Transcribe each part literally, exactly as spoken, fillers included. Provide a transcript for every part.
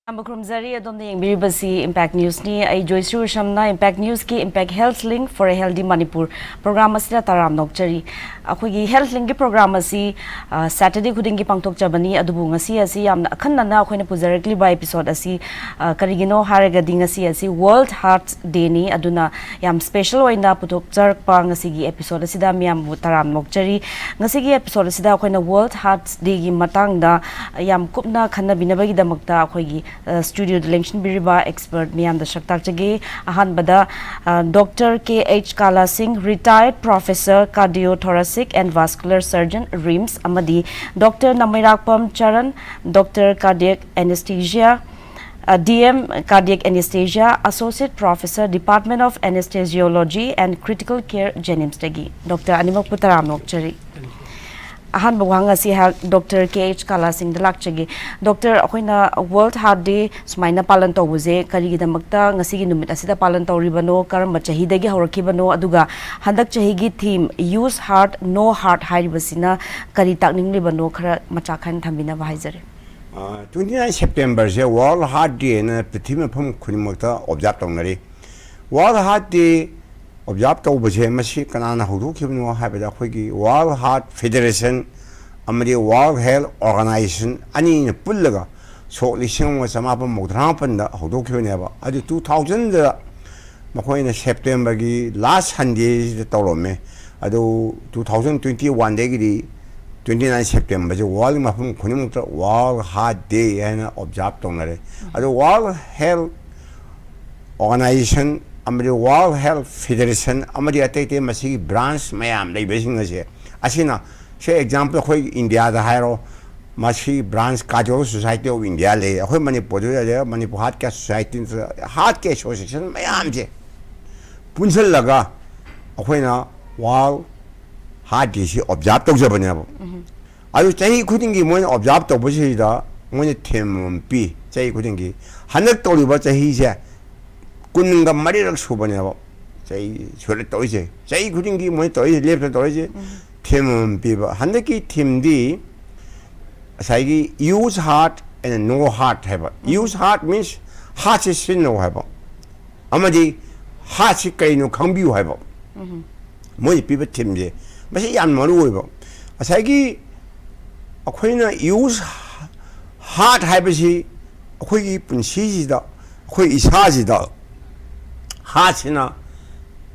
ꯑꯌꯥꯝꯕ ꯈꯨꯔꯨꯝꯖꯔꯤ꯫ ꯑꯗꯣꯝꯅ ꯌꯦꯡꯕꯤꯔꯤꯕꯁꯤ Impact Newsꯅꯤ꯫ ꯑꯩ ꯖꯣꯏꯁ꯭ꯔꯤ ꯎꯁꯝꯅ Impact Newsꯀꯤ Impact Health Link for a Healthy Manipur programme ꯑꯁꯤꯗ ꯇꯔꯥꯝ ꯅꯣꯛꯆꯔꯤ꯫ ꯑꯩꯈꯣꯏꯒꯤ Health Linkꯀꯤ ꯄ꯭ꯔꯣꯒ꯭ꯔꯥꯝ ꯑꯁꯤ, ꯑ, ꯁꯦꯇꯔꯗꯦ ꯈꯨꯗꯤꯡꯒꯤ ꯄꯥꯡꯊꯣꯛꯆꯕꯅꯤ꯫ ꯑꯗꯨꯕꯨ ꯉꯁꯤ ꯑꯁꯤ ꯌꯥꯝꯅ ꯑꯈꯟꯅꯅ ꯑꯩꯈꯣꯏꯅ ꯄꯨꯖꯔꯛꯂꯤꯕ ꯑꯦꯄꯤꯁꯣꯗ ꯑꯁꯤ, ꯑ, ꯀꯔꯤꯒꯤꯅꯣ ꯍꯥꯏꯔꯒꯗꯤ ꯉꯁꯤ ꯑꯁꯤ World Heart Dayꯅꯤ꯫ ꯑꯗꯨꯅ ꯌꯥꯝ ꯁ꯭ꯄꯦꯁꯦꯜ ꯑꯣꯏꯅ ꯄꯨꯊꯣꯛꯆꯔꯛꯄ ꯉꯁꯤꯒꯤ ꯑꯦꯄꯤꯁꯣꯗ ꯑꯁꯤꯗ ꯃꯤꯌꯥꯝꯕꯨ ꯇꯔꯥꯝ ꯅꯣꯛꯆꯔꯤ꯫ ꯉꯁꯤꯒꯤ ꯑꯦꯄꯤꯁꯣꯗ ꯑꯁꯤꯗ ꯑꯩꯈꯣꯏꯅ World Heart Dayꯒꯤ ꯃꯇꯥꯡꯗ ꯌꯥꯝ ꯀꯨꯞꯅ ꯈꯟꯅꯕꯤꯅꯕꯒꯤꯗꯃꯛꯇ ꯑꯩꯈꯣꯏꯒꯤ, ꯑ, ꯁ꯭ꯇꯨꯗꯤꯑꯣꯗ ꯂꯦꯡꯁꯤꯟꯕꯤꯔꯤꯕ ꯑꯦꯛꯁꯄꯔꯠ ꯃꯤꯌꯥꯝꯗ ꯁꯛ ꯇꯥꯛꯆꯒꯦ꯫ ꯑꯍꯥꯟꯕꯗ, ꯑ, ꯗꯣꯛꯇꯔ ꯀꯦ ꯑꯩꯆ ꯀꯥꯂꯥ ꯁꯤꯡ, retired professor, cardiothoracic and vascular surgeon, RIMS, ꯑꯃꯗꯤ doctor ꯅꯃꯩꯔꯥꯛꯄꯝ Charan, doctor cardiac anesthesia, ꯑ, D M cardiac anesthesia, associate professor, Department of Anesthesiology and Critical Care, JNIMSꯇꯒꯤ꯫ ꯗꯣꯛꯇꯔ ꯑꯅꯤꯃꯛꯄꯨ ꯇꯔꯥꯝꯅ ꯑꯣꯛꯆꯔꯤ꯫ ꯑꯍꯥꯟꯕ ꯋꯥꯍꯪ ꯑꯁꯤ ꯑꯩꯍꯥꯛ ꯗꯣꯛꯇꯔ ꯀꯦ ꯑꯩꯆ ꯀꯥꯂꯥ ꯁꯤꯡꯗ ꯂꯥꯛꯆꯒꯦ꯫ ꯗꯣꯛꯇꯔ, ꯑꯩꯈꯣꯏꯅ World Heart Day ꯁꯨꯃꯥꯏꯅ ꯄꯥꯂꯟ ꯇꯧꯕꯁꯦ ꯀꯔꯤꯒꯤꯗꯃꯛꯇ ꯉꯁꯤꯒꯤ ꯅꯨꯃꯤꯠ ꯑꯁꯤꯗ ꯄꯥꯂꯟ ꯇꯧꯔꯤꯕꯅꯣ, ꯀꯔꯝꯕ ꯆꯍꯤꯗꯒꯤ ꯍꯧꯔꯛꯈꯤꯕꯅꯣ, ꯑꯗꯨꯒ ꯍꯟꯗꯛ ꯆꯍꯤꯒꯤ theme Use Heart, No Heart ꯍꯥꯏꯔꯤꯕꯁꯤꯅ ꯀꯔꯤ ꯇꯥꯛꯅꯤꯡꯂꯤꯕꯅꯣ ꯈꯔ ꯃꯆꯥ ꯈꯔ ꯊꯝꯕꯤꯅꯕ ꯍꯥꯏꯖꯔꯤ꯫ ꯇ꯭ꯋꯦꯟꯇꯤ ꯅꯥꯏꯟ ꯁꯦꯞꯇꯦꯝꯕꯔꯁꯦ World Heart Day ꯍꯥꯏꯅ ꯄ꯭ꯔꯤꯊꯤꯕꯤ ꯃꯐꯝ ꯈꯨꯗꯤꯡꯃꯛꯇ ꯑꯣꯕꯖꯥꯔꯕ ꯇꯧꯅꯔꯤ꯫ World Heart Day ꯑꯣꯕꯖꯥꯔꯕ ꯇꯧꯕꯁꯦ ꯃꯁꯤ ꯀꯅꯥꯅ ꯍꯧꯗꯣꯛꯈꯤꯕꯅꯣ ꯍꯥꯏꯕꯗ, ꯑꯩꯈꯣꯏꯒꯤ World Heart Federation ꯑꯃꯗꯤ World Health Organization ꯑꯅꯤꯅ ꯄꯨꯜꯂꯒ ꯁꯣꯛ ꯂꯤꯁꯤꯡ ꯑꯃꯒ ꯆꯃꯥꯄꯟ ꯃꯧꯗ꯭ꯔꯥ ꯃꯥꯄꯟꯗ ꯍꯧꯗꯣꯛꯈꯤꯕꯅꯦꯕ꯫ ꯑꯗꯨ ꯇꯨ ꯊꯥꯎꯖꯟꯗ ꯃꯈꯣꯏꯅ ꯁꯦꯞꯇꯦꯝꯕꯔꯒꯤ ꯂꯥꯁ ꯁꯟꯗꯦꯁꯤꯗ ꯇꯧꯔꯝꯃꯦ꯫ ꯑꯗꯨ ꯇꯨ ꯊꯥꯎꯖꯟ ꯇ꯭ꯋꯦꯟꯇꯤ ꯋꯥꯟꯗꯒꯤꯗꯤ ꯇ꯭ꯋꯦꯟꯇꯤ ꯅꯥꯏꯟ ꯁꯦꯞꯇꯦꯝꯕꯔꯁꯦ ꯋꯥꯔꯜꯒꯤ ꯃꯐꯝ ꯈꯨꯗꯤꯡꯃꯛꯇ World Heart Day ꯍꯥꯏꯅ ꯑꯣꯕꯖꯥꯔꯕ ꯇꯧꯅꯔꯦ꯫ ꯑꯗꯣ World Health Organization ꯑꯃꯗꯤ World Health Federation ꯑꯃꯗꯤ ꯑꯇꯩ ꯑꯇꯩ ꯃꯁꯤꯒꯤ ꯕ꯭ꯔꯥꯟꯁ ꯃꯌꯥꯝ ꯂꯩꯕꯁꯤꯡ ꯑꯁꯦ, ꯑꯁꯤꯅ, ꯁꯦ ꯑꯦꯛꯖꯥꯝꯄꯜ, ꯑꯩꯈꯣꯏ ꯏꯟꯗꯤꯌꯥꯗ ꯍꯥꯏꯔꯣ, ꯃꯁꯤ branch Cardiology Society of India ꯂꯩ, ꯑꯩꯈꯣꯏ ꯃꯅꯤꯄꯨꯔꯗ ꯂꯩꯔꯦ, Manipur heart care society, heart care association ꯃꯌꯥꯝꯁꯦ ꯄꯨꯟꯁꯤꯜꯂꯒ ꯑꯩꯈꯣꯏꯅ World Heart Day ꯁꯤ ꯑꯣꯕꯖꯥꯔꯕ ꯇꯧꯖꯕꯅꯦꯕ꯫ ꯑꯗꯨ ꯆꯍꯤ ꯈꯨꯗꯤꯡꯒꯤ ꯃꯣꯏꯅ ꯑꯣꯕꯖꯥꯔꯕ ꯇꯧꯕꯁꯤꯗ ꯃꯣꯏꯅ ꯊꯤꯝ ꯑꯃ ꯄꯤ꯫ ꯆꯍꯤ ꯈꯨꯗꯤꯡꯒꯤ, ꯍꯟꯗꯛ ꯇꯧꯔꯤꯕ ꯆꯍꯤꯁꯦ ꯀꯨꯟꯒ ꯃꯔꯤꯔꯛ ꯁꯨꯕꯅꯦꯕ꯫ ꯆꯍꯤ ꯁꯨꯔꯦ ꯇꯧꯔꯤꯁꯦ, ꯆꯍꯤ ꯈꯨꯗꯤꯡꯒꯤ ꯃꯣꯏꯅ ꯇꯧꯔꯤꯁꯦ, ꯂꯦꯞꯇ ꯇꯧꯔꯤꯁꯦ꯫ ꯊꯤꯝ ꯑꯃ ꯄꯤꯕ, ꯍꯟꯗꯛꯀꯤ ꯊꯤꯝꯗꯤ ꯉꯁꯥꯏꯒꯤ Use Heart, ꯑꯩꯅ no heart ꯍꯥꯏꯕ꯫ Use heart means heartꯁꯤ ꯁꯤꯖꯤꯟꯅꯧ ꯍꯥꯏꯕ, ꯑꯃꯗꯤ heartꯁꯤ ꯀꯩꯅꯣ ꯈꯪꯕꯤꯌꯨ ꯍꯥꯏꯕ꯫ ꯃꯣꯏꯅ ꯄꯤꯕ themeꯁꯦ ꯃꯁꯤ ꯌꯥꯝ ꯃꯔꯨ ꯑꯣꯏꯕ꯫ ꯉꯁꯥꯏꯒꯤ ꯑꯩꯈꯣꯏꯅ use heart ꯍꯥꯏꯕꯁꯤ ꯑꯩꯈꯣꯏꯒꯤ ꯄꯨꯟꯁꯤꯁꯤꯗ, ꯑꯩꯈꯣꯏ ꯏꯁꯥꯁꯤꯗ heartꯁꯤꯅ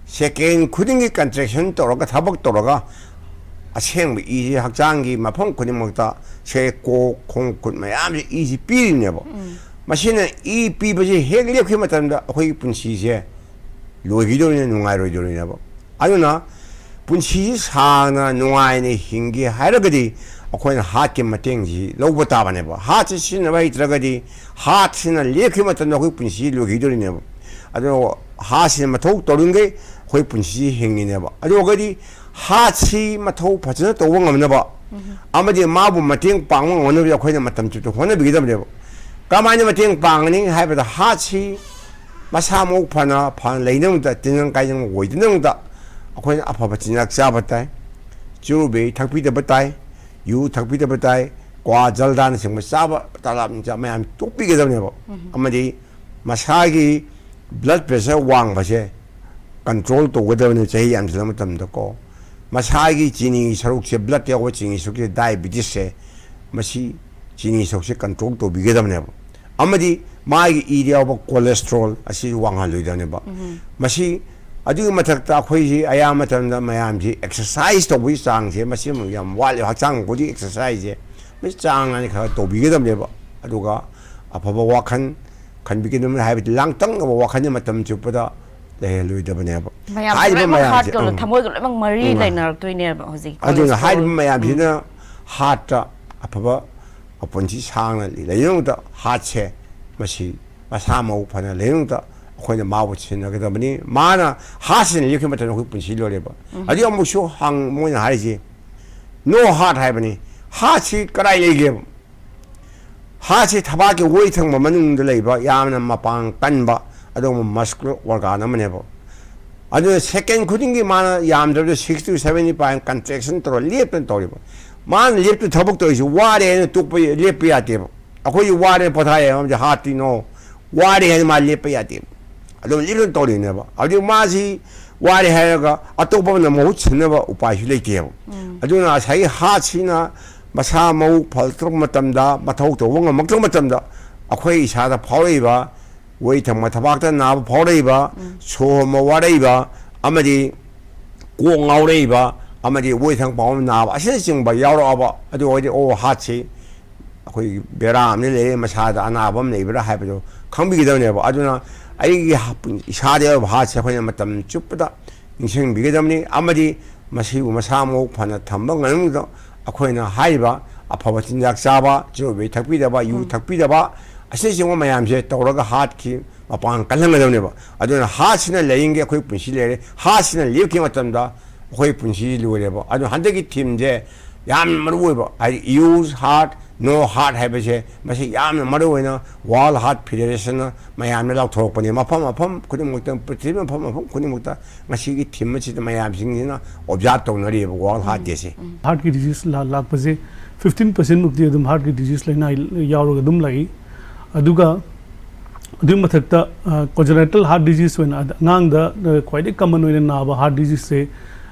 second ꯈꯨꯗꯤꯡꯒꯤ contraction ꯇꯧꯔꯒ, ꯊꯕꯛ ꯇꯧꯔꯒ, ꯑꯁꯦꯡꯕ ꯏꯁꯤ ꯍꯛꯆꯥꯡꯒꯤ ꯃꯐꯝ ꯈꯨꯗꯤꯡꯃꯛꯇ, ꯁꯦ, ꯀꯣꯛ, ꯈꯣꯡ, ꯈꯨꯠ ꯃꯌꯥꯝꯁꯦ ꯏꯁꯤ ꯄꯤꯔꯤꯅꯦꯕ꯫ ꯃꯁꯤꯅ ꯏ ꯄꯤꯕꯁꯦ ꯍꯦꯛ ꯂꯦꯞꯈꯤꯕ ꯃꯇꯝꯗ ꯑꯩꯈꯣꯏꯒꯤ ꯄꯨꯟꯁꯤꯁꯦ ꯂꯣꯏꯈꯤꯗꯧꯔꯤꯅꯦ, ꯅꯨꯡꯉꯥꯏꯔꯣꯏꯗꯧꯔꯤꯅꯦꯕ꯫ ꯑꯗꯨꯅ ꯄꯨꯟꯁꯤꯁꯤ ꯁꯥꯡꯅ ꯅꯨꯡꯉꯥꯏꯅ ꯍꯤꯡꯒꯦ ꯍꯥꯏꯔꯒꯗꯤ ꯑꯩꯈꯣꯏꯅ heartꯀꯤ ꯃꯇꯦꯡꯁꯤ ꯂꯧꯕ ꯇꯥꯕꯅꯦꯕ꯫ Heartꯁꯤ ꯁꯤꯖꯤꯟꯅꯕ ꯍꯩꯇ꯭ꯔꯒꯗꯤ, heartꯁꯤꯅ ꯂꯦꯞꯈꯤꯕ ꯃꯇꯝꯗ ꯑꯩꯈꯣꯏ ꯄꯨꯟꯁꯤ ꯂꯣꯏꯈꯤꯗꯣꯔꯤꯅꯦꯕ꯫ ꯑꯗꯣ heartꯁꯤꯅ ꯃꯊꯧ ꯇꯧꯔꯤꯈꯩ ꯑꯩꯈꯣꯏ ꯄꯨꯟꯁꯤꯁꯤ ꯍꯤꯡꯉꯤꯅꯦꯕ꯫ ꯑꯗꯨ ꯑꯣꯏꯔꯒꯗꯤ heartꯁꯤ ꯃꯊꯧ ꯐꯖꯅ ꯇꯧꯕ ꯉꯝꯅꯕ ꯑꯃꯗꯤ ꯃꯥꯕꯨ ꯃꯇꯦꯡ ꯄꯥꯡꯕ ꯉꯝꯅꯕ ꯑꯩꯈꯣꯏꯅ ꯃꯇꯝ ꯆꯨꯞꯄ ꯍꯣꯠꯅꯕꯤꯒꯗꯕꯅꯦꯕ꯫ ꯀꯃꯥꯏꯅ ꯃꯇꯦꯡ ꯄꯥꯡꯒꯅꯤ ꯍꯥꯏꯕꯗ, heartꯁꯤ ꯃꯁꯥ ꯃꯎ ꯐꯅ, ꯐꯅ ꯂꯩꯅꯕꯗ, ꯇꯤꯟꯖꯪ ꯀꯥꯏꯖꯪ ꯑꯣꯏꯗꯅꯕꯗ ꯑꯩꯈꯣꯏꯅ ꯑꯐꯕ ꯆꯤꯟꯖꯥꯛ ꯆꯥꯕ ꯇꯥꯏ꯫ ꯆꯨꯔꯨꯞ ꯕꯤꯔꯤ ꯊꯛꯄꯤꯗꯕ ꯇꯥꯏ꯫ ꯌꯨ ꯊꯛꯄꯤꯗꯕ ꯇꯥꯏ꯫ ꯀ꯭ꯋꯥ, ꯖꯔꯗꯥꯅꯆꯤꯡꯕ ꯆꯥꯕ, ꯇꯂꯥꯞ ꯅꯤꯁꯥ ꯃꯌꯥꯝ ꯇꯣꯛꯄꯤꯒꯗꯕꯅꯦꯕ꯫ ꯑꯃꯗꯤ ꯃꯁꯥꯒꯤ blood pressure ꯋꯥꯡꯕꯁꯦ control ꯇꯧꯒꯗꯕꯅꯤ ꯆꯍꯤ ꯌꯥꯝꯁꯤꯜꯂꯛꯄ ꯃꯇꯝꯗꯀꯣ꯫ ꯃꯁꯥꯒꯤ ꯆꯤꯅꯤ ꯁꯔꯨꯛꯁꯦ, blood ꯌꯥꯎꯕ ꯆꯤꯅꯤ ꯁꯔꯨꯛꯁꯦ, diabetesꯁꯦ, ꯃꯁꯤ ꯆꯤꯅꯤ ꯁꯔꯨꯛꯁꯦ control ꯇꯧꯕꯤꯒꯗꯕꯅꯦꯕ꯫ ꯑꯃꯗꯤ ꯃꯥꯒꯤ ꯏꯗ ꯌꯥꯎꯕ cholesterol ꯑꯁꯤ ꯋꯥꯡꯍꯜꯂꯣꯏꯗꯕꯅꯦꯕ꯫ ꯃꯁꯤ, ꯑꯗꯨꯒꯤ ꯃꯊꯛꯇ ꯑꯩꯈꯣꯏꯁꯤ ꯑꯌꯥꯝꯕ ꯃꯇꯝꯗ ꯃꯌꯥꯝꯁꯤ exercise ꯇꯧꯕꯒꯤ ꯆꯥꯡꯁꯦ, ꯃꯁꯤ ꯑꯃꯨꯛ ꯌꯥꯝ ꯋꯥꯠꯂꯦꯕ꯫ ꯍꯛꯆꯥꯡ body exerciseꯁꯦ ꯃꯁꯤ ꯆꯥꯡ ꯅꯥꯏꯅ ꯈꯔ ꯇꯧꯕꯤꯒꯗꯕꯅꯦꯕ꯫ ꯑꯗꯨꯒ ꯑꯐꯕ ꯋꯥꯈꯜ ꯈꯟꯕꯤꯒꯗꯕꯅꯤ, ꯍꯥꯏꯕꯗꯤ ꯂꯥꯡꯇꯛꯅꯕ ꯋꯥꯈꯜꯁꯦ ꯃꯇꯝ ꯆꯨꯞꯄꯗ ꯂꯩꯍꯜꯂꯣꯏꯗꯕꯅꯦꯕ꯫ ꯃꯌꯥꯝꯁꯦ ꯍꯥꯏꯔꯤꯕ ꯂꯣꯏꯅꯃꯛ ꯃꯌꯥꯝꯁꯦ, heartꯀ, ꯎꯝ꯫ ꯊꯃꯣꯏꯒ ꯂꯣꯏꯅꯃꯛ ꯃꯔꯤ ꯎꯝ꯫ ꯂꯩꯅꯔꯛꯇꯣꯏꯅꯦꯕ ꯍꯧꯖꯤꯛ ꯑꯗꯨꯅ cholesterol꯫ ꯍꯥꯏꯔꯤꯕ ꯃꯌꯥꯝꯁꯤꯅ heartꯇ ꯑꯐꯕ ꯃꯄꯨꯟꯁꯤ ꯁꯥꯡꯅ ꯂꯩꯅꯕꯗ heartꯁꯦ ꯃꯁꯤ ꯃꯁꯥ ꯃꯎ ꯐꯅ ꯂꯩꯅꯕꯗ ꯑꯩꯈꯣꯏꯅ ꯃꯥꯕꯨ ꯁꯤꯟꯅꯒꯗꯕꯅꯤ꯫ ꯃꯥꯅ heartꯁꯤꯅ ꯂꯦꯞꯈꯤꯕ ꯃꯇꯝꯗ ꯑꯩꯈꯣꯏ ꯄꯨꯟꯁꯤ ꯂꯣꯏꯔꯦꯕ꯫ ꯑꯗꯨ ꯑꯃꯨꯛꯁꯨ ꯍꯪ-, ꯃꯣꯏꯅ ꯍꯥꯏꯔꯤꯁꯤ no heart ꯍꯥꯏꯕꯅꯤ꯫ Heartꯁꯤ ꯀꯗꯥꯏ ꯂꯩꯒꯦꯕ? Heartꯁꯤ ꯊꯕꯥꯛꯀꯤ ꯑꯣꯏ ꯊꯪꯕ ꯃꯅꯨꯡꯗ ꯂꯩꯕ ꯌꯥꯝꯅ ꯃꯄꯥꯡ ꯀꯟꯕ ꯑꯗꯨꯒꯨꯝꯕ muscular organ ꯑꯃꯅꯦꯕ꯫ ꯑꯗꯨꯅ second ꯈꯨꯗꯤꯡꯒꯤ ꯃꯥꯅ ꯌꯥꯝꯗ꯭ꯔꯕꯗ sixty to seventy percent contraction ꯇꯧꯔ ꯂꯦꯞꯇꯅ ꯇꯧꯔꯤꯕ꯫ ꯃꯥꯅ ꯂꯦꯞꯇꯅ ꯊꯕꯛ ꯇꯧꯔꯤꯁꯤ ꯋꯥꯔꯦ ꯍꯥꯏꯅ ꯇꯣꯛꯄ, ꯂꯦꯞꯄ ꯌꯥꯗꯦꯕ꯫ ꯑꯩꯈꯣꯏꯒꯤ ꯋꯥꯔꯦ ꯄꯣꯊꯥꯏ ꯍꯥꯏꯕ ꯑꯃꯗꯤ ꯍꯥꯔꯠꯇꯤ ꯅꯣ, ꯋꯥꯔꯦ ꯍꯥꯏꯅ ꯃꯥ ꯂꯦꯞꯄ ꯌꯥꯗꯦ꯫ ꯑꯗꯨꯝ ꯂꯦꯞꯇꯅ ꯇꯧꯔꯤꯅꯦꯕ꯫ ꯑꯗꯨꯗꯤ ꯃꯥꯁꯤ ꯋꯥꯔꯦ ꯍꯥꯏꯔꯒ ꯑꯇꯣꯞꯄ ꯑꯃꯅ ꯃꯍꯨꯠ ꯁꯤꯟꯅꯕ ꯎꯄꯥꯏꯁꯨ ꯂꯩꯇꯦꯕ꯫ ꯑꯗꯨꯅ ꯉꯁꯥꯏꯒꯤ ꯍꯥꯔꯠꯁꯤꯅ ꯃꯁꯥ ꯃꯎ ꯐꯔꯛꯇ꯭ꯔꯕ ꯃꯇꯝꯗ, ꯃꯊꯧ ꯇꯧꯕ ꯉꯝꯃꯛꯇ꯭ꯔꯕ ꯃꯇꯝꯗ, ꯑꯩꯈꯣꯏ ꯏꯁꯥꯗ ꯐꯥꯎꯔꯛꯏꯕ ꯋꯥꯔꯤ ꯊꯪꯕ ꯊꯕꯥꯛꯇ ꯅꯥꯕ ꯐꯥꯎꯔꯛꯏꯕ, ꯁꯣꯔ ꯍꯣꯟꯕ ꯋꯥꯔꯛꯏꯕ, ꯑꯃꯗꯤ ꯀꯣꯛ ꯉꯥꯎꯔꯛꯏꯕ, ꯑꯃꯗꯤ ꯋꯥꯔꯤ ꯊꯪꯕ ꯄꯥꯎ ꯅꯥꯕ ꯑꯁꯤꯅꯆꯤꯡꯕ ꯌꯥꯎꯔꯛꯑꯕ, ꯑꯗꯨ ꯑꯣꯏꯔꯗꯤ ꯑꯣ ꯍꯥꯔꯠꯁꯤ ꯑꯩꯈꯣꯏ ꯕꯦꯔꯥ ꯑꯃꯗ ꯂꯩꯔꯦ, ꯃꯁꯥꯗ ꯑꯅꯥꯕ ꯑꯃ ꯂꯩꯕ꯭ꯔꯥ ꯍꯥꯏꯕꯗꯨ ꯈꯪꯕꯤꯒꯗꯕꯅꯦꯕ꯫ ꯑꯗꯨꯅ ꯑꯩꯒꯤ ꯍꯥ-, ꯏꯁꯥꯗ ꯌꯥꯎꯔꯤꯕ ꯍꯥꯔꯠꯁꯦ ꯑꯩꯈꯣꯏꯅ ꯃꯇꯝ ꯆꯨꯞꯄꯗ ꯅꯤꯡꯁꯤꯡꯕꯤꯒꯗꯕꯅꯤ꯫ ꯑꯃꯗꯤ ꯃꯁꯤꯕꯨ ꯃꯁꯥ ꯃꯎ ꯐꯅ ꯊꯝꯕ ꯉꯝꯅꯕ ꯑꯩꯈꯣꯏꯅ ꯍꯥꯏꯔꯤꯕ ꯑꯐꯕ ꯆꯤꯟꯖꯥꯛ ꯆꯥꯕ, ꯆꯨꯔꯨꯞ ꯊꯛꯄꯤꯗꯕ, ꯌꯨ ꯊꯛꯄꯤꯗꯕ, ꯑꯁꯤꯅꯆꯤꯡꯕ ꯃꯌꯥꯝꯁꯦ ꯇꯧꯔꯒ ꯍꯥꯔꯠꯀꯤ ꯃꯄꯥꯡ ꯀꯜꯍꯟꯒꯗꯕꯅꯦꯕ꯫ ꯑꯗꯨꯅ ꯍꯥꯔꯠꯁꯤꯅ ꯂꯩꯔꯤꯉꯩ ꯑꯩꯈꯣꯏ ꯄꯨꯟꯁꯤ ꯂꯩꯔꯦ, ꯍꯥꯔꯠꯁꯤꯅ ꯂꯦꯞꯈꯤꯕ ꯃꯇꯝꯗ ꯑꯩꯈꯣꯏ ꯄꯨꯟꯁꯤ ꯂꯣꯏꯔꯦꯕ꯫ ꯑꯗꯨꯅ ꯍꯟꯗꯛꯀꯤ ꯊꯤꯝꯁꯦ ꯌꯥꯝꯅ ꯃꯔꯨ ꯑꯣꯏꯕ, ꯍꯥꯏꯗꯤ "Use heart, no heart" ꯍꯥꯏꯕꯁꯦ, ꯃꯁꯤ ꯌꯥꯝꯅ ꯃꯔꯨ ꯑꯣꯏꯅ ꯋꯥꯔꯜ ꯍꯥꯔꯠ ꯐꯦꯗꯦꯔꯦꯁꯟꯅ ꯃꯌꯥꯝꯗ ꯂꯥꯎꯊꯣꯔꯛꯄꯅꯤ꯫ ꯃꯐꯝ ꯃꯐꯝ ꯈꯨꯗꯤꯡꯃꯛꯇ, ꯄ꯭ꯔꯤꯊꯤꯕꯤ ꯃꯐꯝ ꯃꯐꯝ ꯈꯨꯗꯤꯡꯃꯛꯇ ꯉꯁꯤꯒꯤ ꯊꯤꯝ ꯑꯁꯤꯗ ꯃꯌꯥꯝꯁꯤꯡꯁꯤꯅ ꯑꯣꯕꯖꯥꯔꯕ ꯇꯧꯅꯔꯤꯕ ꯋꯥꯔꯜ ꯍꯥꯔꯠ ꯗꯦꯁꯦ꯫ ꯍꯥꯔꯠꯀꯤ ꯗꯤꯖꯤꯖ ꯂꯥꯛꯄꯁꯦ ꯐꯤꯐꯇꯤꯟ ꯄꯥꯔꯁꯦꯟꯃꯨꯛꯇꯤ ꯑꯗꯨꯝ ꯍꯥꯔꯠꯀꯤ ꯗꯤꯖꯤꯖ ꯂꯥꯏꯅꯥ ꯌꯥꯎꯔꯒ ꯑꯗꯨꯝ ꯂꯥꯛꯏ꯫ ꯑꯗꯨꯒ ꯑꯗꯨꯒꯤ ꯃꯊꯛꯇ ꯀꯣꯟꯖꯦꯅꯥꯏꯇꯜ ꯍꯥꯔꯠ ꯗꯤꯖꯤꯖ ꯑꯣꯏꯅ ꯑꯉꯥꯡꯗ ꯈ꯭ꯋꯥꯏꯗꯒꯤ ꯀꯃꯟ ꯑꯣꯏꯅ ꯅꯥꯕ ꯍꯥꯔꯠ ꯗꯤꯖꯤꯖꯁꯦ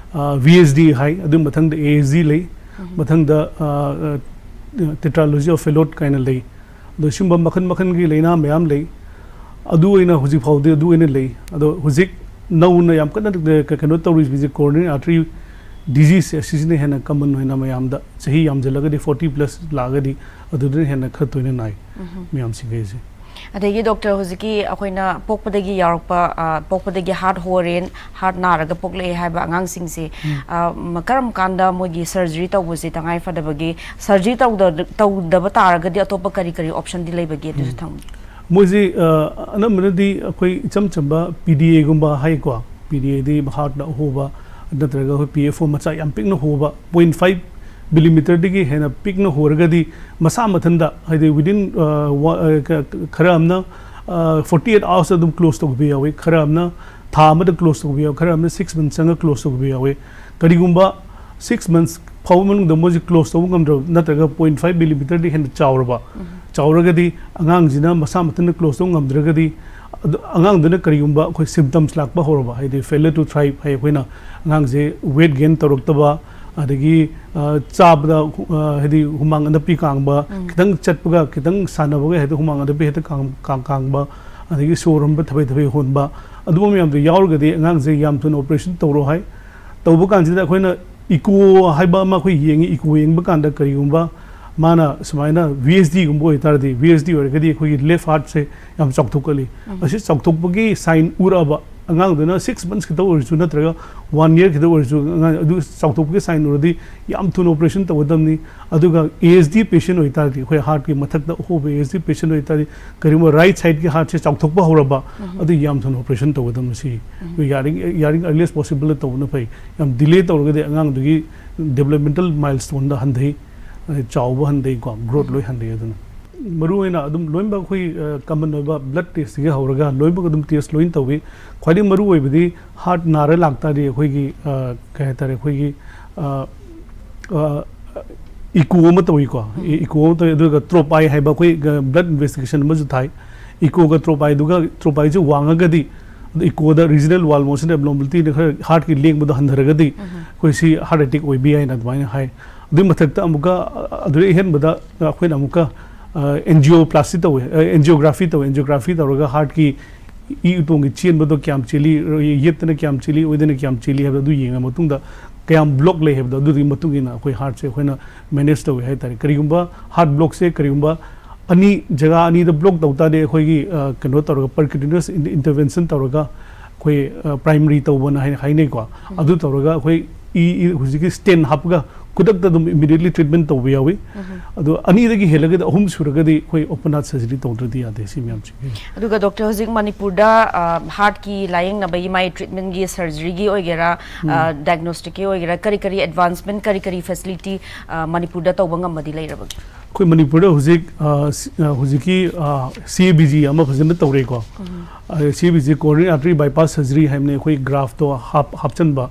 ꯚꯤ ꯑꯦꯁ ꯗꯤ ꯍꯥꯏ꯫ ꯑꯗꯨꯒꯤ ꯃꯊꯪꯗ ꯑꯦ ꯑꯦꯁ ꯗꯤ ꯂꯩ꯫ ꯃꯊꯪꯗ ꯇꯦꯇ꯭ꯔꯥꯂꯣꯖꯤ ꯑꯣꯐ ꯐꯦꯂꯣꯠ ꯀꯥꯏꯅ ꯂꯩ꯫ ꯑꯗꯣ ꯁꯤꯒꯨꯝꯕ ꯃꯈꯜ ꯃꯈꯜꯒꯤ ꯂꯥꯏꯅꯥ ꯃꯌꯥꯝ ꯂꯩ꯫ ꯑꯗꯨ ꯑꯣꯏꯅ ꯍꯧꯖꯤꯛ ꯐꯥꯎꯗꯤ ꯑꯗꯨ ꯑꯣꯏꯅ ꯂꯩ꯫ ꯑꯗꯣ ꯍꯧꯖꯤꯛ ꯅꯧꯅ ꯌꯥꯝ ꯀꯟꯅ ꯀꯩꯅꯣ ꯇꯧꯔꯤꯕꯁꯤ ꯀꯣꯔꯣꯅꯔꯤ ꯑꯥꯔꯇꯔꯤ ꯗꯤꯖꯤꯖꯁꯦ, ꯑꯁꯤꯁꯤꯅ ꯍꯦꯟꯅ ꯀꯃꯟ ꯑꯣꯏꯅ ꯃꯌꯥꯝꯗ, ꯆꯍꯤ ꯌꯥꯝꯁꯤꯜꯂꯒꯗꯤ, ꯐꯣꯔꯇꯤ ꯄ꯭ꯂꯁ ꯂꯥꯛꯑꯒꯗꯤ ꯑꯗꯨꯗꯨꯅ ꯍꯦꯟꯅ ꯈꯔ ꯇꯣꯏꯅ ꯅꯥꯏ ꯃꯌꯥꯝꯁꯤꯡꯈꯩꯁꯦ꯫ ꯑꯗꯒꯤ ꯗꯣꯛꯇꯔ, ꯍꯧꯖꯤꯛꯀꯤ ꯑꯩꯈꯣꯏꯅ ꯄꯣꯛꯄꯗꯒꯤ ꯌꯥꯎꯔꯛꯄ, ꯑ, ꯄꯣꯛꯄꯗꯒꯤ ꯍꯥꯔꯠ ꯍꯣꯔꯦ, ꯍꯥꯔꯠ ꯅꯥꯔꯒ ꯄꯣꯛꯂꯛꯑꯦ ꯍꯥꯏꯕ ꯑꯉꯥꯡꯁꯤꯡꯁꯦ, ꯑ, ꯃ-, ꯀꯔꯝ ꯀꯥꯟꯗ ꯃꯣꯏꯒꯤ ꯁꯔꯖꯔꯤ ꯇꯧꯕꯁꯦ ꯇꯉꯥꯏ ꯐꯗꯕꯒꯤ, ꯁꯔꯖꯔꯤ ꯇꯧꯗ-, ꯇꯧꯗꯕ ꯇꯥꯔꯒꯗꯤ ꯑꯇꯣꯞꯄ ꯀꯔꯤ ꯀꯔꯤ ꯑꯣꯞꯁꯟꯗꯤ ꯂꯩꯕꯒꯦ? ꯑꯗꯨꯁꯨ ꯊꯝ- ꯃꯣꯏꯁꯤ, ꯑ, ꯑꯅꯝꯕꯅꯗꯤ ꯑꯩꯈꯣꯏ ꯏꯆꯝ ꯆꯝꯕ ꯄꯤ ꯗꯤ ꯑꯦꯒꯨꯝꯕ ꯍꯥꯏꯀꯣ, ꯄꯤ ꯗꯤ ꯑꯦꯗꯤ ꯍꯥꯔꯠꯅ ꯑꯍꯣꯕ, ꯅꯠꯇ꯭ꯔꯒ ꯑꯩꯈꯣꯏ ꯄꯤ ꯑꯦꯐ ꯑꯣ ꯃꯆꯥ ꯌꯥꯝ ꯄꯤꯛꯅ ꯍꯣꯕ, ꯄꯣꯏꯟ ꯐꯥꯏꯚ ꯃꯤꯂꯤꯃꯤꯇꯔꯗꯒꯤ ꯍꯦꯟꯅ ꯄꯤꯛꯅ ꯍꯣꯔꯒꯗꯤ ꯃꯁꯥ ꯃꯊꯟꯇ, ꯍꯥꯏꯗꯤ within, ꯑ, ꯋꯥ-, ꯑ, ꯈ-, ꯈꯔ ꯑꯃꯅ, ꯑ, ꯐꯣꯔꯇꯤ ꯑꯩꯠ ꯑꯋꯥꯔꯁꯇ ꯑꯗꯨꯝ ꯀ꯭ꯂꯣꯖ ꯇꯧꯕ ꯌꯥꯎꯏ, ꯈꯔ ꯑꯃꯅ ꯊꯥ ꯑꯃꯗ ꯀ꯭ꯂꯣꯖ ꯇꯧꯕ ꯌꯥꯎꯏ, ꯈꯔ ꯑꯃꯅ ꯁꯤꯛꯁ ꯃꯟꯊ ꯆꯪꯉ ꯀ꯭ꯂꯣꯖ ꯇꯧꯕ ꯌꯥꯎꯏ꯫ ꯀꯔꯤꯒꯨꯝꯕ ꯁꯤꯛꯁ ꯃꯟꯊꯁ ꯐꯥꯎꯕ ꯃꯅꯨꯡꯗ ꯃꯣꯏꯁꯦ ꯀ꯭ꯂꯣꯖ ꯇꯧꯕ ꯉꯝꯗ꯭ꯔꯕ ꯅꯠꯇ꯭ꯔꯒ ꯄꯣꯏꯟ ꯐꯥꯏꯚ ꯃꯤꯂꯤꯃꯤꯇꯔꯗꯤ ꯍꯦꯟꯅ ꯆꯥꯎꯔꯕ, ꯆꯥꯎꯔꯒꯗꯤ ꯑꯉꯥꯡꯁꯤꯅ ꯃꯁꯥ ꯃꯊꯟꯇ ꯀ꯭ꯂꯣꯖ ꯇꯧꯕ ꯉꯝꯗ꯭ꯔꯒꯗꯤ, ꯑꯗꯨ ꯑꯉꯥꯡꯗꯨꯅ ꯀꯔꯤꯒꯨꯝꯕ ꯑꯩꯈꯣꯏ ꯁꯤꯝꯇꯝꯁ ꯂꯥꯛꯄ ꯍꯧꯔꯕ, ꯍꯥꯏꯗꯤ ꯐꯦꯂꯔ ꯇꯨ ꯊ꯭ꯔꯥꯏꯚ ꯍꯥꯏ, ꯑꯩꯈꯣꯏꯅ ꯑꯉꯥꯡꯁꯦ ꯋꯦꯠ ꯒꯦꯟ ꯇꯧꯔꯛꯇꯕ, ꯑꯗꯒꯤ ꯑ, ꯆꯥꯕꯗ ꯍꯨ- ꯑ, ꯍꯥꯏꯗꯤ ꯍꯨꯃꯥꯡ ꯑꯅꯞꯄꯤ ꯀꯥꯡꯕ, ꯈꯤꯇꯪ ꯆꯠꯄꯒ ꯈꯤꯇꯪ ꯁꯥꯟꯅꯕꯒ ꯍꯦꯛꯇ ꯍꯨꯃꯥꯡ ꯑꯅꯞꯄꯤ ꯍꯦꯛꯇ ꯀꯥꯡ- ꯀꯥꯡ- ꯀꯥꯡꯕ, ꯑꯗꯒꯤ ꯁꯣꯔ ꯍꯣꯟꯕ ꯊꯕꯩ ꯊꯕꯩ ꯍꯣꯟꯕ, ꯑꯗꯨꯒꯨꯝꯕ ꯃꯌꯥꯝꯗꯣ ꯌꯥꯎꯔꯒꯗꯤ ꯑꯉꯥꯡꯁꯦ ꯌꯥꯝ ꯊꯨꯅ ꯑꯣꯄꯔꯦꯁꯟ ꯇꯧꯔꯣ ꯍꯥꯏ꯫ ꯇꯧꯕ ꯀꯥꯟꯁꯤꯗ ꯑꯩꯈꯣꯏꯅ ꯏꯀꯣ ꯍꯥꯏꯕ ꯑꯃ ꯑꯩꯈꯣꯏ ꯌꯦꯡꯉꯤ꯫ ꯏꯀꯣ ꯌꯦꯡꯕ ꯀꯥꯟꯗ ꯀꯔꯤꯒꯨꯝꯕ ꯃꯥꯅ ꯁꯨꯃꯥꯏꯅ ꯚꯤ ꯑꯦꯁ ꯗꯤꯒꯨꯝꯕ ꯑꯣꯏꯇꯥꯔꯗꯤ, ꯚꯤ ꯑꯦꯁ ꯗꯤ ꯑꯣꯏꯔꯒꯗꯤ ꯑꯩꯈꯣꯏꯒꯤ ꯂꯦꯐ ꯍꯥꯔꯠꯁꯦ ꯌꯥꯝ ꯆꯥꯎꯊꯣꯛꯀꯜꯂꯤ꯫ ꯑꯁꯤ ꯆꯥꯎꯊꯣꯛꯄꯒꯤ ꯁꯥꯏꯟ ꯎꯔꯛꯑꯕ, ꯑꯉꯥꯡꯗꯨꯅ ꯁꯤꯛꯁ ꯃꯟꯊꯁ ꯈꯤꯇ ꯑꯣꯏꯔꯁꯨ ꯅꯠꯇ꯭ꯔꯒ ꯋꯥꯟ ꯏꯌꯔ ꯈꯤꯇ ꯑꯣꯏꯔꯁꯨ, ꯑꯉꯥꯡ ꯑꯗꯨ ꯆꯥꯎꯊꯣꯛꯄꯒꯤ ꯁꯥꯏꯟ ꯎꯔꯗꯤ ꯌꯥꯝ ꯊꯨꯅ ꯑꯣꯄꯔꯦꯁꯟ ꯇꯧꯒꯗꯕꯅꯤ꯫ ꯑꯗꯨꯒ ꯑꯦ ꯑꯦꯁ ꯗꯤ ꯄꯦꯁꯦꯟ ꯑꯣꯏꯇꯥꯔꯗꯤ ꯑꯩꯈꯣꯏ ꯍꯥꯔꯠꯀꯤ ꯃꯊꯛꯇ ꯑꯍꯣꯕ ꯑꯦ ꯑꯦꯁ ꯗꯤ ꯄꯦꯁꯦꯟ ꯑꯣꯏꯇꯥꯔꯗꯤ, ꯀꯔꯤꯒꯨꯝꯕ ꯔꯥꯏꯠ ꯁꯥꯏꯠꯀꯤ ꯍꯥꯔꯠꯁꯦ ꯆꯥꯎꯊꯣꯛꯄ ꯍꯧꯔꯕ, ꯑꯗꯨ ꯌꯥꯝ ꯊꯨꯅ ꯑꯣꯄꯔꯦꯁꯟ ꯇꯧꯒꯗꯕꯅꯤ꯫ ꯁꯤ ꯑꯩꯈꯣꯏ ꯌꯥꯔꯤꯉꯩ, ꯌꯥꯔꯤꯉꯩ ꯑꯔꯂꯤꯌꯦꯁ ꯄꯣꯁꯤꯕꯜꯗ ꯇꯧꯕꯅ ꯐꯩ꯫ ꯌꯥꯝ ꯗꯤꯂꯦ ꯇꯧꯔꯒꯗꯤ ꯑꯉꯥꯡꯗꯨꯒꯤ ꯗꯦꯕꯂꯞꯃꯦꯟꯇꯦꯜ ꯃꯥꯏꯜꯁ꯭ꯇꯣꯟꯗ ꯍꯟꯊꯩ, ꯑꯗꯩ ꯆꯥꯎꯕ ꯍꯟꯊꯩꯀꯣ, ꯒ꯭ꯔꯣꯠ ꯂꯣꯏ ꯍꯟꯊꯩ꯫ ꯑꯗꯨꯅ ꯃꯔꯨ ꯑꯣꯏꯅ ꯑꯗꯨꯝ ꯂꯣꯏꯅꯃꯛ ꯑꯩꯈꯣꯏ ꯀꯃꯟ ꯑꯣꯏꯕ ꯕ꯭ꯂꯗ ꯇꯦꯁꯇꯒꯤ ꯍꯧꯔꯒ ꯂꯣꯏꯅꯃꯛ ꯑꯗꯨꯝ ꯇꯦꯁ ꯂꯣꯏꯅ ꯇꯧꯏ꯫ ꯈ꯭ꯋꯥꯏꯗꯒꯤ ꯃꯔꯨ ꯑꯣꯏꯕꯗꯤ ꯍꯥꯔꯠ ꯅꯥꯔ ꯂꯥꯛꯇꯥꯔꯗꯤ ꯑꯩꯈꯣꯏꯒꯤ ꯑ, ꯀꯩ ꯍꯥꯏꯇꯥꯔꯦ, ꯑꯩꯈꯣꯏꯒꯤ ꯑ, ꯑ, ꯏꯀꯣ ꯑꯃ ꯇꯧꯏꯀꯣ꯫ ꯏ- ꯏꯀꯣ ꯑꯃ ꯇꯧꯏ꯫ ꯑꯗꯨꯒ ꯇ꯭ꯔꯣꯞ ꯑꯥꯏ ꯍꯥꯏꯕ ꯑꯩꯈꯣꯏ ꯕ꯭ꯂꯗ ꯏꯟꯚꯦꯁꯇꯤꯒꯦꯁꯟ ꯑꯃꯁꯨ ꯊꯥꯏ꯫ ꯏꯀꯣꯒ ꯇ꯭ꯔꯣꯞ ꯑꯥꯏꯗꯨꯒ, ꯇ꯭ꯔꯣꯞ ꯑꯥꯏꯁꯦ ꯋꯥꯡꯉꯒꯗꯤ, ꯑꯗꯨ ꯏꯀꯣꯗ ꯔꯤꯖꯅꯦꯜ ꯋꯥꯜ ꯃꯣꯁꯟ ꯑꯦꯕꯅꯣꯔꯃꯦꯂꯤꯇꯤꯅ ꯈꯔ ꯍꯥꯔꯠꯀꯤ ꯂꯦꯡꯕꯗꯣ ꯍꯟꯊꯔꯒꯗꯤ ꯑꯩꯈꯣꯏ ꯁꯤ ꯍꯥꯔꯠ ꯑꯦꯇꯦꯛ ꯑꯣꯏꯕ ꯌꯥꯏꯅ ꯑꯗꯨꯃꯥꯏꯅ ꯍꯥꯏ꯫ ꯑꯗꯨꯒꯤ ꯃꯊꯛꯇ ꯑꯃꯨꯛꯀ, ꯑ, ꯑꯗꯨꯗꯩ ꯑꯍꯦꯟꯕꯗ ꯑꯩꯈꯣꯏꯅ ꯑꯃꯨꯛꯀ ꯑꯦꯟꯖꯤꯑꯣꯄ꯭ꯂꯥꯁꯇꯤ ꯇꯧꯋꯦ, ꯑꯦꯟꯖꯤꯑꯣꯒ꯭ꯔꯥꯐꯤ ꯇꯧꯋꯦ꯫ ꯑꯦꯟꯖꯤꯑꯣꯒ꯭ꯔꯥꯐꯤ ꯇꯧꯔꯒ ꯍꯥꯔꯠꯀꯤ ꯏ ꯏꯇꯣꯡꯒꯤ ꯆꯦꯟꯕꯗꯣ ꯀꯌꯥꯝ ꯆꯦꯜꯂꯤ, ꯌꯦꯠꯇꯅ ꯀꯌꯥꯝ ꯆꯦꯜꯂꯤ, ꯑꯣꯏꯗꯅ ꯀꯌꯥꯝ ꯆꯦꯜꯂꯤ ꯍꯥꯏꯕꯗꯣ ꯑꯗꯨ ꯌꯦꯡꯉ ꯃꯇꯨꯡꯗ, ꯀꯌꯥꯝ ꯕ꯭ꯂꯣꯛ ꯂꯩ ꯍꯥꯏꯕꯗꯣ, ꯑꯗꯨꯗꯨꯒꯤ ꯃꯇꯨꯡ ꯏꯟꯅ ꯑꯩꯈꯣꯏ ꯍꯥꯔꯠꯁꯦ ꯑꯩꯈꯣꯏꯅ ꯃꯦꯅꯦꯖ ꯇꯧꯋꯦ ꯍꯥꯏ ꯇꯥꯔꯦ꯫ ꯀꯔꯤꯒꯨꯝꯕ ꯍꯥꯔꯠ ꯕ꯭ꯂꯣꯛꯁꯦ ꯀꯔꯤꯒꯨꯝꯕ ꯑꯅꯤ, ꯖꯒꯥ ꯑꯅꯤꯗ ꯕ꯭ꯂꯣꯛ ꯇꯧ ꯇꯥꯔꯗꯤ, ꯑꯩꯈꯣꯏꯒꯤ, ꯑ, ꯀꯩꯅꯣ ꯇꯧꯔꯒ, ꯄꯔꯀ꯭ꯌꯨꯇꯦꯅꯤꯌꯁ ꯏꯟ-, ꯏꯟꯇꯔꯚꯦꯟꯁꯟ ꯇꯧꯔꯒ, ꯑꯩꯈꯣꯏ, ꯑ, ꯄ꯭ꯔꯥꯏꯃꯔꯤ ꯇꯧꯕꯅ ꯍꯥꯏꯅ ꯍꯥꯏꯅꯩꯀꯣ꯫ ꯑꯗꯨ ꯇꯧꯔꯒ ꯑꯩꯈꯣꯏ ꯏ, ꯏ ꯍꯧꯖꯤꯛꯀꯤ ꯁ꯭ꯇꯦꯟ ꯍꯥꯞꯄꯒ ꯈꯨꯗꯛꯇ ꯑꯗꯨꯝ ꯏꯃꯤꯗꯤꯌꯦꯠꯂꯤ ꯇ꯭ꯔꯤꯠꯃꯦꯟ ꯇꯧꯕ ꯌꯥꯎꯏ꯫ ꯑꯗꯣ ꯑꯅꯤꯗꯒꯤ ꯍꯦꯜꯂꯒꯗꯤ, ꯑꯍꯨꯝ ꯁꯨꯔꯒꯗꯤ ꯑꯩꯈꯣꯏ ꯑꯣꯄꯟ ꯍꯥꯔꯠ ꯁꯔꯖꯔꯤ ꯇꯧꯗ꯭ꯔꯗꯤ ꯌꯥꯗꯦ꯫ ꯁꯤ ꯃꯌꯥꯝꯁꯦ꯫ ꯑꯗꯨꯒ ꯗꯣꯛꯇꯔ, ꯍꯧꯖꯤꯛ ꯃꯅꯤꯄꯨꯔꯗ, ꯑ, ꯍꯥꯔꯠꯀꯤ ꯂꯥꯌꯦꯡꯅꯕꯒꯤ ꯃꯥꯒꯤ ꯇ꯭ꯔꯤꯠꯃꯦꯟꯒꯤ, ꯁꯔꯖꯔꯤꯒꯤ ꯑꯣꯏꯒꯦꯔꯥ, ꯑ, ꯗꯥꯏꯒꯅꯣꯁꯇꯤꯛꯀꯤ ꯑꯣꯏꯒꯦꯔꯥ, ꯀꯔꯤ ꯀꯔꯤ ꯑꯦꯗꯚꯥꯟꯁꯃꯦꯟ, ꯀꯔꯤ ꯀꯔꯤ ꯐꯦꯁꯤꯂꯤꯇꯤ, ꯑ, ꯃꯅꯤꯄꯨꯔꯗ ꯇꯧꯕ ꯉꯝꯕꯗꯤ ꯂꯩꯔꯕꯒꯦ? ꯑꯩꯈꯣꯏ ꯃꯅꯤꯄꯨꯔꯗ ꯍꯧꯖꯤꯛ, ꯑ, ꯁꯤ-, ꯑ, ꯍꯧꯖꯤꯛꯀꯤ, ꯑ, ꯁꯤ ꯑꯦ ꯕꯤ ꯖꯤ ꯑꯃ ꯐꯖꯅ ꯇꯧꯔꯦꯀꯣ꯫ ꯑ, C A B G, coronary artery bypass surgery ꯍꯥꯏꯕꯅꯤ, ꯑꯩꯈꯣꯏ ꯒ꯭ꯔꯥꯐꯇꯣ ꯍꯥꯞ-, ꯍꯥꯞꯆꯟꯕ꯫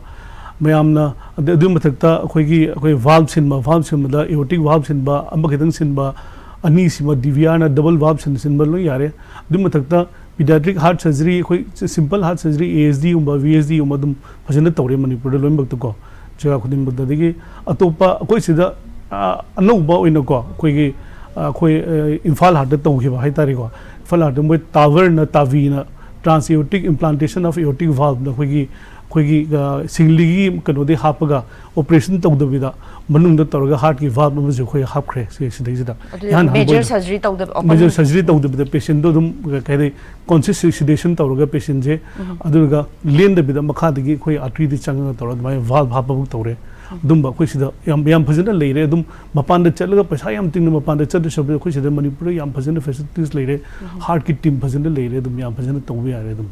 ꯃꯌꯥꯝꯅ ꯑꯗ-, ꯑꯗꯨꯒꯤ ꯃꯊꯛꯇ ꯑꯩꯈꯣꯏꯒꯤ, ꯑꯩꯈꯣꯏ valve ꯁꯤꯟꯕ, valve ꯁꯤꯟꯕꯗ aortic valve ꯁꯤꯟꯕ, ꯑꯃꯈꯛꯇꯪ ꯁꯤꯟꯕ, ꯑꯅꯤ ꯁꯤꯟꯕ, DVR ꯅ double valve ꯁꯤꯟ-, ꯁꯤꯟꯕ ꯂꯣꯏ ꯌꯥꯔꯦ꯫ ꯑꯗꯨꯒꯤ ꯃꯊꯛꯇ pediatric heart surgery, ꯑꯩꯈꯣꯏ simple heart surgery, ASD ꯒꯨꯝꯕ, VSD ꯒꯨꯝꯕ ꯑꯗꯨꯝ ꯐꯖꯅ ꯇꯧꯔꯦ ꯃꯅꯤꯄꯨꯔꯗ ꯂꯣꯏꯅꯃꯛꯇꯀꯣ, ꯖꯒꯥ ꯈꯨꯗꯤꯡꯃꯛꯇ꯫ ꯑꯗꯒꯤ ꯑꯇꯣꯞꯄ ꯑꯩꯈꯣꯏ ꯁꯤꯗ, ꯑ, ꯑꯅꯧꯕ ꯑꯣꯏꯅꯀꯣ, ꯑꯩꯈꯣꯏꯒꯤ, ꯑ, ꯑꯩꯈꯣꯏ, ꯑ, ꯏꯝꯐꯥꯜ heart ꯇ ꯇꯧꯈꯤꯕ ꯍꯥꯏꯇꯥꯔꯦꯀꯣ, ꯏꯝꯐꯥꯜ heart ꯇ ꯃꯣꯏ TAVR ꯅ, TAVI ꯅ, trans aortic implantation of aortic valve ꯅ ꯑꯩꯈꯣꯏꯒꯤ, ꯑꯩꯈꯣꯏꯒꯤ, ꯑ, ꯁꯤꯡꯂꯤꯒꯤ ꯀꯩꯅꯣꯗꯤ ꯍꯥꯞꯄꯒ operation ꯇꯧꯗꯕꯤꯗ ꯃꯅꯨꯡꯗ ꯇꯧꯔꯒ heart ꯀꯤ valve ꯑꯃꯁꯨ ꯑꯩꯈꯣꯏ ꯍꯥꯞꯈ꯭ꯔꯦ ꯁꯤ-, ꯁꯤꯗꯩꯁꯤꯗ꯫ ꯑꯗꯨꯗꯤ ꯏꯍꯥꯟ ꯍꯥꯟꯕ major ꯑꯣꯏꯅ꯫ Surgery ꯇꯧꯗꯕ, ꯑꯣ, major ꯀꯩꯅꯣ꯫ Surgery ꯇꯧꯗꯕꯤꯗ patient ꯇꯣ ꯑꯗꯨꯝ, ꯀꯩ ꯍꯥꯏꯅꯤ, conscious sedation ꯇꯧꯔꯒ patient ꯁꯦ, ꯎꯝ꯫ ꯑꯗꯨꯒ ꯂꯦꯟꯗꯕꯤꯗ ꯃꯈꯥꯗꯒꯤ ꯑꯩꯈꯣꯏ artery ꯗ ꯆꯪꯉꯒ ꯇꯧꯔꯒ ꯑꯗꯨꯃꯥꯏꯅ valve ꯍꯥꯞꯄꯕꯨ ꯇꯧꯔꯦ꯫ ꯎꯝ꯫ ꯑꯗꯨꯝꯕ ꯑꯩꯈꯣꯏ ꯁꯤꯗ ꯌꯥꯝ, ꯌꯥꯝ ꯐꯖꯅ ꯂꯩꯔꯦ꯫ ꯑꯗꯨꯝ ꯃꯄꯥꯟꯗ ꯆꯠꯂꯒ ꯄꯩꯁꯥ ꯌꯥꯝ ꯇꯤꯡꯅ ꯃꯄꯥꯟꯗ ꯆꯠꯇꯣꯏ ꯁꯔꯨꯛꯄꯨꯗꯤ ꯑꯩꯈꯣꯏ ꯁꯤꯗ ꯃꯅꯤꯄꯨꯔꯗ ꯌꯥꯝ ꯐꯖꯅ facilities ꯂꯩꯔꯦ꯫ ꯎꯝ꯫ Heart ꯀꯤ team ꯐꯖꯅ ꯂꯩꯔꯦ꯫ ꯑꯗꯨꯝ ꯌꯥꯝ ꯐꯖꯅ ꯇꯧꯕ ꯌꯥꯔꯦ ꯑꯗꯨꯝ꯫